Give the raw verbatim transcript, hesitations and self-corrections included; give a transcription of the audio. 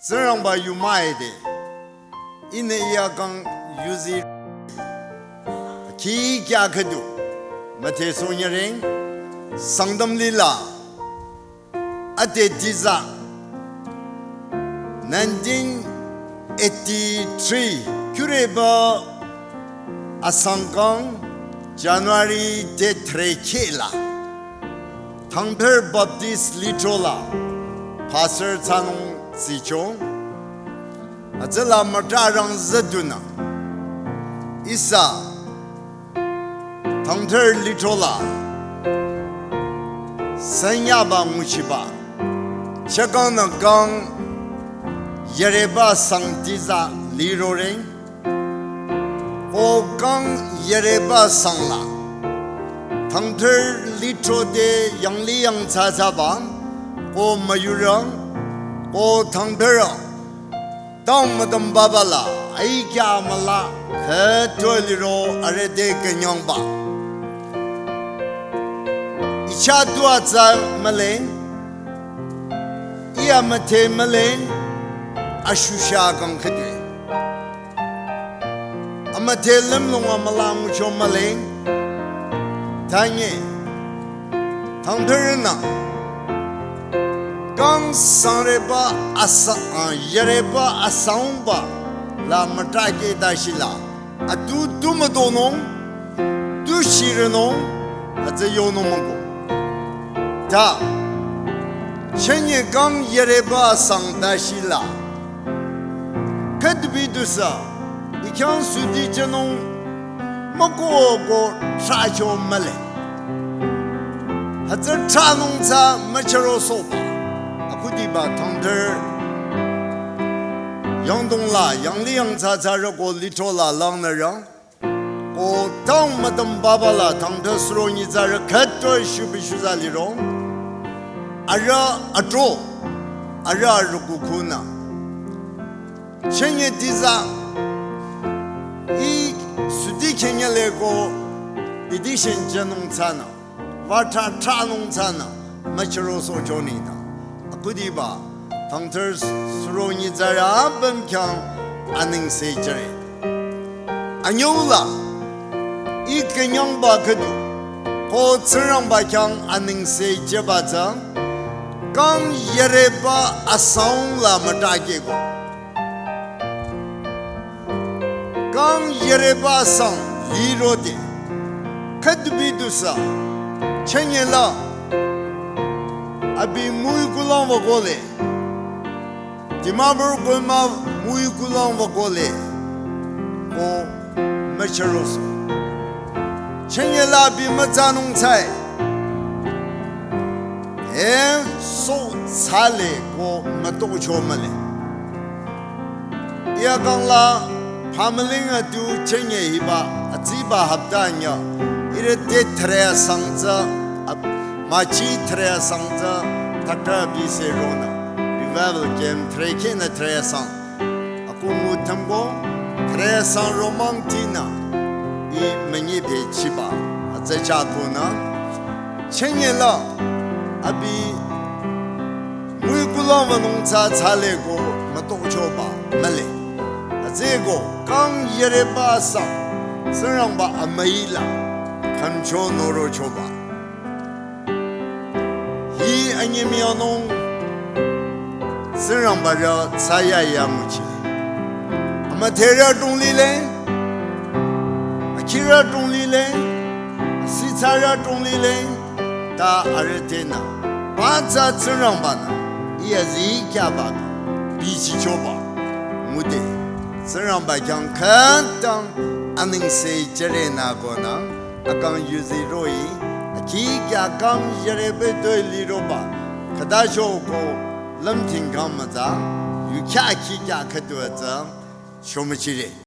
Tsingrangba yu müide. Ihnü iya kang yuzi. Ki kya khüdu. Müthe sonyareng. Sangtam lila. Ate tiza. Nineteen eighty-three. Küreba asangkang January te threkhe la. Thangthar Baptist Lithro la pastor thsanung tsicho. Hütsüla mütrarang zedunü. Ihsa Thangthar Lithro la sanyaba nguchiba. Chakang nü kang yareba sang tiza liroreng. Ko kang yareba sangla. Thangthar Lithro te yangli yangthsathsaba. Ko müyurang. Ko thangthar. Tang mütüm babala. Ai kya müla. Khütoi liro arete künyangba. Icha tua tsa müleng. Iya müthe müleng. Ashusha kang khütoi. Amüthe lümlong amüla ngucho müleng. Tanye. Thangthar nü. Kang sangreba asa, ah, yareba asangba. La mütrake dashila. Atu tu mütonung. Tu shirenung. Hütsü yonung mako. Ta. Chenye kang yareba asang dashila. Khüdubi dusa, ikyang sudi jünung müko ko tracho müle. Hütsü tranung tsa müchero soba. Akhudiba thangthar. Yangdong la, yangli yangthsathsa roko Lithro la langnü rang. Ko tang mütüm babala thangthar suro nyitsarü khütoi shubi shuza lirong. Ara atro. Ara arukukhunü. Chenye tiza. I sudi khenye leko. Bidishen janung tsana. Vata tranung tsana. Machiro so joni na. Akhudiba. Thangthar suro nyitsarü abam kyang aningse jüre. Anyula, i künyangba khüdu, ko Tsingrangba khyang aningse jüba tsü, kang yareba asang la mütrake ko. Kang yareba asang lirode, khüdubi dusa, chenye la, abi müi kulang wa kole, Dimapur kulma müi kulang wa kole. Ko müchero so. Chenye la bi mütsanung tsai. E so tsale ko mütocho müle. Iya kang la pamaling atu chenye hiba atsiba hapta nya. Ire te thre asang tsü ap- Machi thre asang tsü thakra bi se rona. Revival camp thre khe na thre asang. Aku ngu thamko thre asang romang tina. I manyi be chiba. Atse cha ko na. Chenye la. Abi müi kulang wa nung tsü tsale ko mütocho ba. Müle. Atse ko kang yareba asang. Tsingrangba amüi la. Khamcho norocho ba. Hi anyemüyanung Tsingrangba rü tsaya ya nguchi. Amütherü tong lile, akhirü tong lile, asitsarü tong lile, ta arüh tenü. Ba tsü Tsingrangba nü, iya zi kya ba, bichicho ba, ngude. Tsingrangba khyang khütang aningse jüre nü ko nü. Akang yuzi roh-i, akhi kya kang yarebe toi liroba, khüta sho ko lümthing kang mütsa, yu kya akhi kya khüdu atsa, shomüchire.